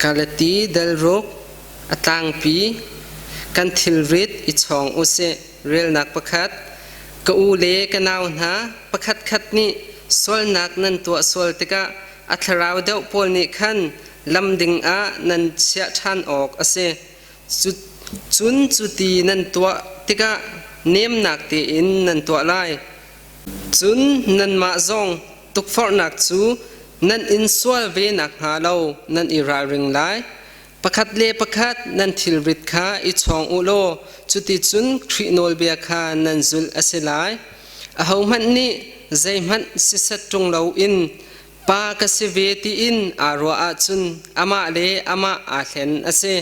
Galati dal ruk a tlangpi kan thilrit i chawng usih. Relnak pakhat. Ka u le ka nau hna, pakhatkhat nih sualnak nan tuah sual tikah a thlarau deuh pawl nih khan lam ding ah nan chiah ṭhan awk a si. Cun cuti nan tuah tikah nemnak tein nan tuah lai. Cun nanmah zong tukforhnak cu nan in sual ve nakhnga lo nan i ralring lai. Pakhat le pakhat nan thilrit kha i chawng u law cuticun Khrih nawlbia kha nan zulh a si lai. Ahohmanh nih zeihmanh sisat ṭung loin pa ka si ve tiin aa ruah ahcun amah le amah aa hlen a si.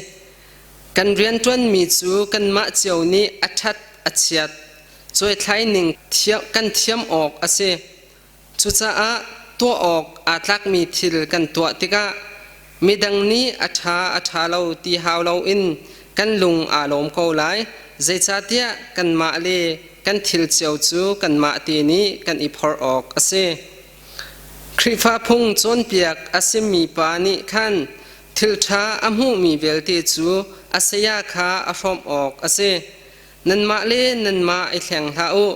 Kan rianṭuanmi cu kanmah cio nih a ṭhat a chiat cuaithlai ning kan thiam awk a si. Cucaah tuah awk aa tlakmi thil kan tuah tikah midang nih a ṭha a ṭha lo ti hau loin kan lung aa lawm ko lai. Zeicahtiah kanmah le kan thil cio cu kanmah te nih kan i phorh awk a si. Khrihfa phung cawnpiak a simi pa nih khan thil ṭha a hmuhmi vialte cu a saya kha a hrawmh awk a si. Nanmah le nanmah i hleng hlah u.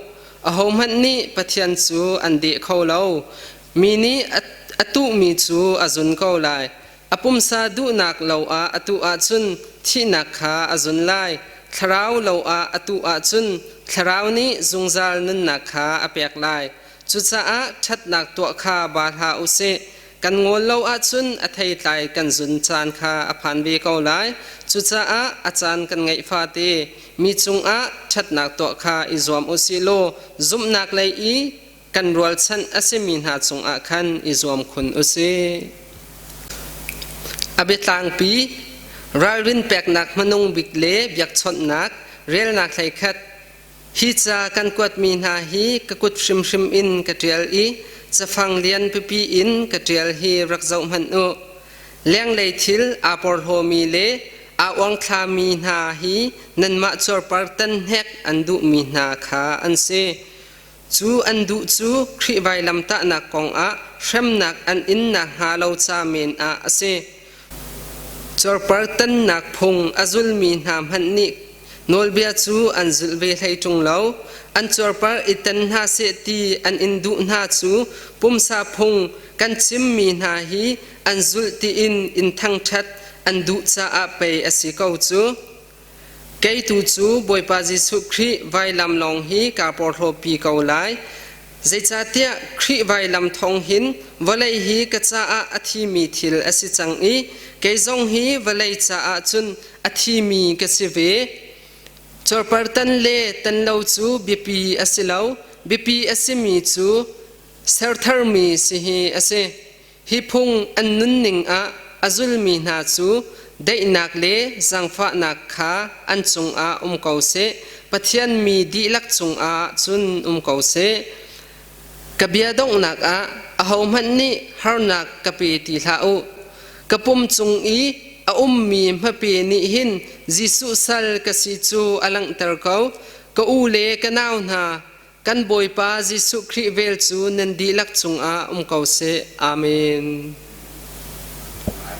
Ahohmanh nih Pathian cu an deh kho lo. Mi nih a tuhmi cu a zun ko lai. A pumsa duhnak lo ah a tuh ahcun thihnak kha a zun lai. Thlarau lo ah a tuh ahcun Thlarau nih zungzal nunnak kha a pek lai. Cucaah ṭhatnak tuah kha ba hlah u sih. Kan ngawl lo ahcun a theitlai kan zun caan kha a phan ve ko lai. Cucaah a caan kan ngeih fate mi cungah ṭhatnak tuah kha i zuam u sih law zumhnak lei i kan rualchanh a simi hna cungah khan i zuam khun u sih. A biatlangpi ralrin peknak hmanung bik le biakchawnhnak relnak hleikhat. Hi ca kan kuatmi hna hi ka kut hrimhrim in ka ṭial i cafang lian pipi in ka ṭial hi rak zoh hmanh u. Lenglei thil aa porhlawmi le aa uangthlami hna hi nanmah cuarpar tan hnek an duhmi hna kha an si. Cu an duh cu Khrih vailamtahnak kongah hremnak an in nakhnga lo ca men ah a si. Cuarpar tannak phung a zulmi hna hmanh nih nawlbia cu an zulh ve hlei ṭung lo. An cuarpar i tan hna seh ti an in duh hna cu pumsa phung kan chimmi hna hi an zulh tiin in thangṭhat an duh caah pei a si ko cu. Kei tu cu Bawipa Jesuh Khrih vailam lawng hi kaa porhlawpi ko lai. Zeicahtiah Khrih vailam thawng hin vawlei hi ka caah a thimi thil a si cang i kei zong hi vawlei caah cun a thimi ka si ve. Cuarpar tan le tan lo cu biapi a si lo, biapi a simi cu sertharmi si hi a si. Hi phung an nunning ah a zulmi hna cu daihnak le zaangfahnak kha an cungah um ko seh, Pathian mi dihlak cungah cun um ko seh. Ka bia donghnak ah ahohmanh nih harnak ka pe ti hlah u. Ka pum cung i a ummi hmape nih hin Jesuh sal ka si cu a langhter ko. Ka u le ka nau hna, Kan Bawipa Jesuh Khrih vel cu nan dihlak cungah um ko seh. Amen.